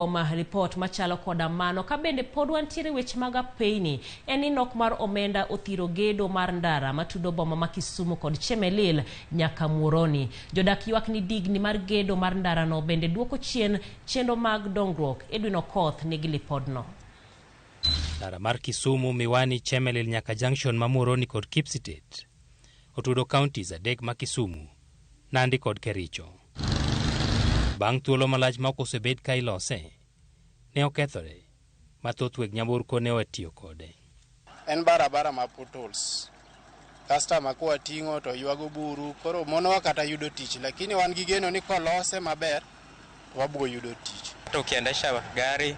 Ripot machalo koda mano. Ka bende pod wantiere weche mag apeyni, en ni nok mar omenda othiro gedo mar ndara matudo boma ma Kisumu kod Chemelil nyaka Muhoroni. Jodak ywak ni digni mar gedo mar ndarano bende duoko chien chenro mag dongruok. Edwin Okoth nigi lipodno. Ndara mar Kisumu, Miwani, Chemelil nyaka junction ma Muhoroni kod Kipsitet otudo counties adek ma Kisumu, Nandi kod Kericho. Bang' thuolo malach ma ok osebed ka ilose, ne okethore ma thoth weg nyamburko ne owe tiyo kode. En barabara ma potholes. Customer kwating'o to ywago buru, koro monowa kata yudo tich, lakini wan gi geno ni kolose maber to wabiro yudo tich. Hata ukiendesha gari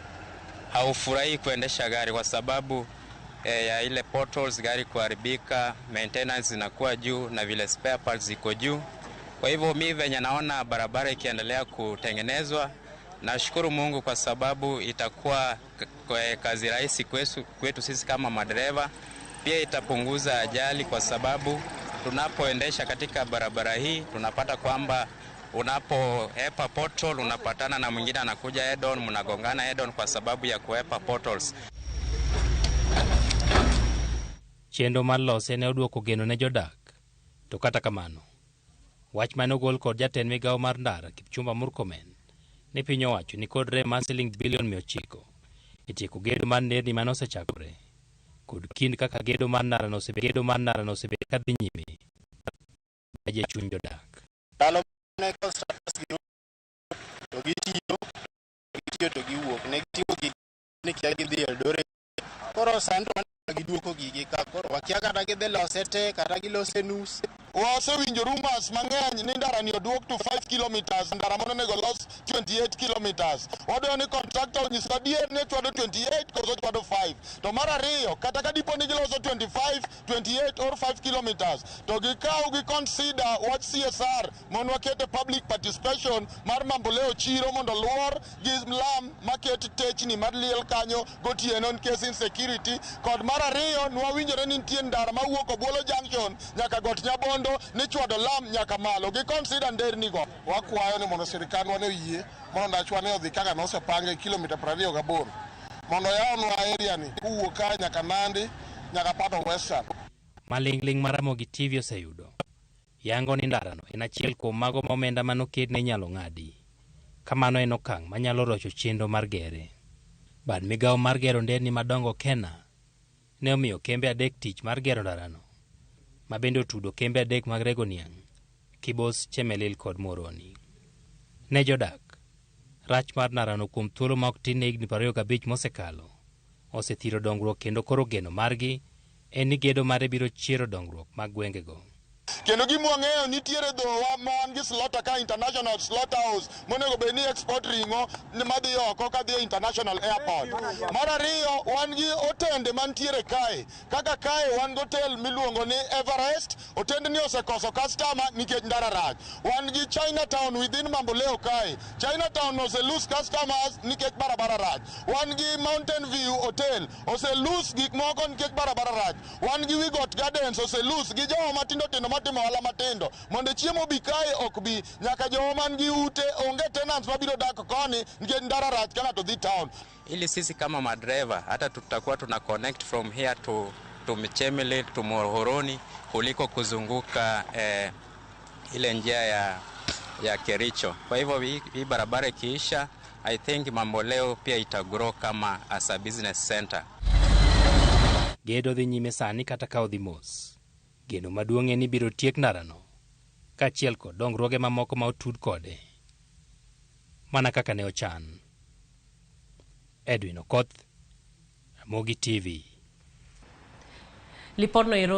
haufurahii kuendesha gari kwa sababu ya ile potholes, gari kuharibika, maintenance zinakuwa juu na vile spare parts ziko juu. Kwa hivyo mi venye naona barabara ikiendelea kutengenezwa, nashukuru Mungu kwa sababu itakuwa kazi rahisi kwetu sisi kama madereva. Pia itapunguza ajali kwa sababu tunapoendesha katika barabara hii tunapata kwamba unapohepa pothole unapatana na mwingine anakuja head on, mnagongana head on kwa sababu ya kuhepa potholes. Chenro mar lose ne oduoko geno ne jodak. To kata kamano, wach mane ogol kod jatend migawo mar ndara Kipchumba Murkomen ni piny owacho ni kod rem mar siling bilion 900 e tieko gedo mar nderni mane osechakore kod kind kaka gedo mar ndarano osebet kadhi nyime e chuny jodak. Ndalo mane constructors gi to gitiyo to giwuok, ne giting'o gigi ni kia gidhi Eldoret. Koro sani to giduoko gigi ka, koro wakia kata gidhi lose te kata gilose nus. Wasewinjo rumors mang'eny ni ndara ni oduok to 5 kilometers, ndara mane onego los 28 kilometers. Wadwaro ni contractor onyiswa adier ni ochwado 28 koso ochwado 5. To mar ariyo, kata ka dipo ni giloso 25, 28 or 5 kilometers, to gikaw gi consider wach CSR mondo wakete public participation mar Mamboleo chiro mondo luor gi lam maket techni mar liel kanyo gotieno nikech insecurity. Kod mar ariyo, nwawinjore ni nitie ndara mawuok Obwolo Junction nyaka Got Nyabondo ni chwado lam nyaka malo. Gi consider nderni go. Wakwayo ni mondo sirikandwa ne oyie mondo ndachwa ne odhi kaka nosepange kilomita 28 mondo oyawnwa area ni kowuok ka nyaka Nandi nyaka part of Western. Maling'ling' ma Ramogi TV oseyudo yango ni ndarano en achiel kuom mago ma omenda manoketne inyalo ng'adi. Kamano en okang' manyalo rocho chenro mar gere. Bad migawo mar gero nderni madongo Kena ne omiyo kembe adek tich mar gero ndarano, ma bende otudo kembe adek mag rego niang', Kibos, Chemelil kod Muhoroni. Ne jodak, rach mar ndarano kuom thuolo ma ok tin ne higni 25 mosekalo osethiro dongruok kendo koro geno margi en ni gedo mare biro chiero dongruok mag gwengego. Kendo gima wang'eyo nitiere dhowa ma wan gi slaughter ka international slaughterhouse monego bed ni export ring'o madhi oko kadhi e international airport. Mar ariyo, wan gi otende mantiere kae. Kaka kae wan gi hotel miluongo ni Everest, otendni osekoso customer nikech ndara rach. Wan gi Chinatown within Mamboleo kae. Chinatown ose lose customers nikech barabara rach. Wan gi Mountain View Hotel ose lose gik moko nikech barabara rach. Wan gi Wigot Gardens ose lose gi jowa matindo tindo matimo ohala matindo. Mondo chiemo bi kae ok bi, nyaka jowa man gi ute onge tenants mabiro dak koni nikech ndara rach ka ng'ato dhi town. Ili sisi kama madereva hata tutakuwa tuna connect from here to Chemelil to Muhoroni kuliko kuzunguka ile njia ya Kericho. Kwa hivyo hii barabara ikiisha, I think Mamboleo pia itagrow kama as a business center. Gedo dhi nyime sani kata ka odhi mos. Geno maduong' en ni biro tiek ndarano kaachiel kod dongruoge mamoko ma otud kode mana kaka ne ochan. Edwin Okoth, Ramogi TV. Lipodno ero.